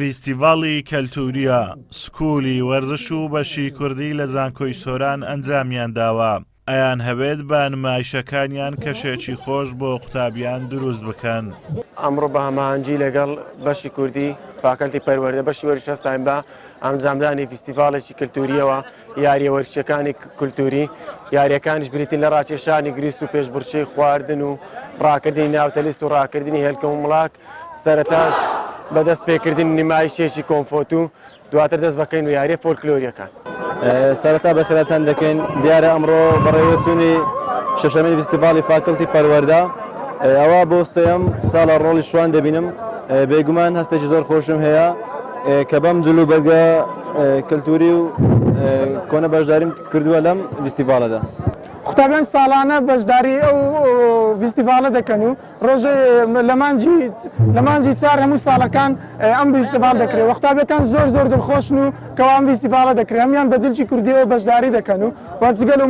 ڤیستیڤاڵی کەلتوورییە، سکولی وەرزش و بەشی کوردی لە زانکۆی سۆران ئەنجامیان داوە، ئەیانهەوێت بە نمایشەکانیان کەشێکی خۆش بۆ قوتابیان دروست بکەن. ئەمڕۆ بە هەماهەنگی لەگەڵ بەشی کوردی فاکەلتی پەروەردە بەشی وەرزش هەستاین بە ئەنجامدانی فیستیڤاڵێکی کلتورییەوە، یارییە وەرزشییەکانی کلتوری، یارییەکانیش بریتین لە ڕاکێشانی گریس و پێشبڕکێی خواردن و ڕاکردنی ناوتەلیس و ڕاکردنی هێلکە و مڵاک، سەرەتاش بە دەست پێکردنی نمایشێکی کۆنفۆت و دواتر دەست بەکەین بە یارییە فۆلکلۆرییەکان. سەرەتا بەخێرهاتن دەکەین، دیارە ئەمڕۆ بەڕێوەچوونی شەشەمین فیستیڤاڵی فاکڵتی پەروەردە، ئەوە بۆ سێیەم ساڵە ڕۆڵی شوان دەبینم، بێگومان هەستێکی زۆر خۆشم هەیە کە بەم جل و بەرگە کەلتوری و کۆنە بەشداریم کردووە لەم فیستیڤاڵەدا. قوتابیان ساڵانە بەشداری ئەو فیستیڤاڵە دەکەن و ڕۆژێ لە مانگی لە مانگی چار هەموو ساڵەکان ئەم فیستیڤاڵ دەکرێت و قوتابیەکان زۆر زۆر دڵخۆشن و کەوا ئەم فیستیڤاڵە دەکرێت هەموویان بە جلکی کوردیەوە بەشداری دەکەن و و جگە لەو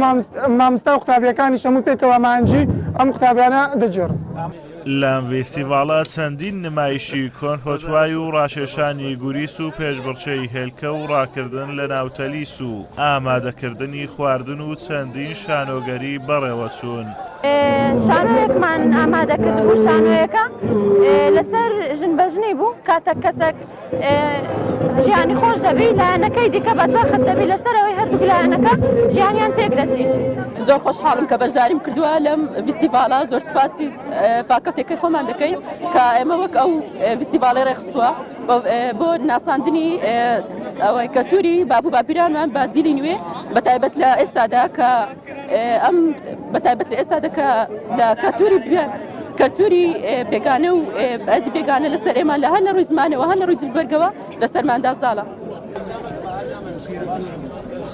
مامۆستا و قوتابیەکانیش هەموو پێکەوە مانگی ئەم قوتابیانە دەگێڕن. لەم ڤیستیڤاڵە چەندین نمایشی کۆنفۆتوای و ڕاکێشانی گوریس و پێشبڕکێی هێلکە و ڕاکردن لە ناو تەلیس و ئامادەکردنی خواردن و چەندین شانۆگەری بەڕێوەچوون. شانۆیەکمان ئامادە کردبوو، شانۆیەکە لەسەر ژن بە ژنی بوو، کاتێک کەسێک ژیانی خۆش دەبی لایەنەکەی دیکە بەدبەخت دەبی لەسەر ئەوەی هەردووک لایەنەکە ژیانیان تێک دەچی. زۆر خۆشحاڵم کە بەشداریم کردووە لەم ڤیستیڤاڵە، زۆر سوپاسی فاکەلتێکەی خۆمان دەکەین کە ئێمە وەک ئەو ڤیستیڤاڵی ڕێکخستووە بۆ ناساندنی ئەوەی کەلتوری باب و باپیرانمان بە جیلی نوێ، بە تایبەت لە ئێستادا کە ئەم بە تایبەت لە ئێستادا کە لە کەلتوری کەلتوری بێگانە و ئەدی بێگانە لەسەر ئێمە لە هەر لە ڕووی زمانەوە هەر لە ڕووی جلبەرگەوە لەسەرماندا زاڵە.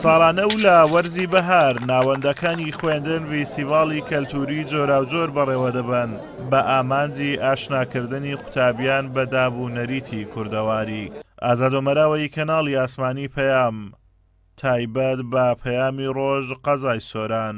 ساڵانە و لە وەرزی بەهار ناوەندەکانی خوێندن ڤیستیڤاڵی کەلتوری جۆراوجۆر بەڕێوەدەبەن بە ئامانجی ئاشناکردنی قوتابیان بە داب و نەریتی کوردەواری. ئازاد ئۆمەراوەیی کەناڵی ئاسمانی پەیام، تایبەت بە پەیامی ڕۆژ قەزای سۆران.